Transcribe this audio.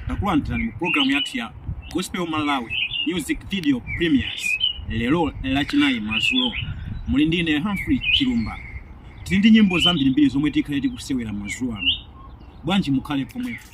Takulandirani mu programu yathu ya Gospel Malawi Music Video Premieres lero Lachinayi madzulo. Muli ndi ine Humphrey Chilumba. Tili ndi nyimbo zambirimbiri zomwe tikhale tikusewera madzulo ano. Bwanji mukhale pomwepo.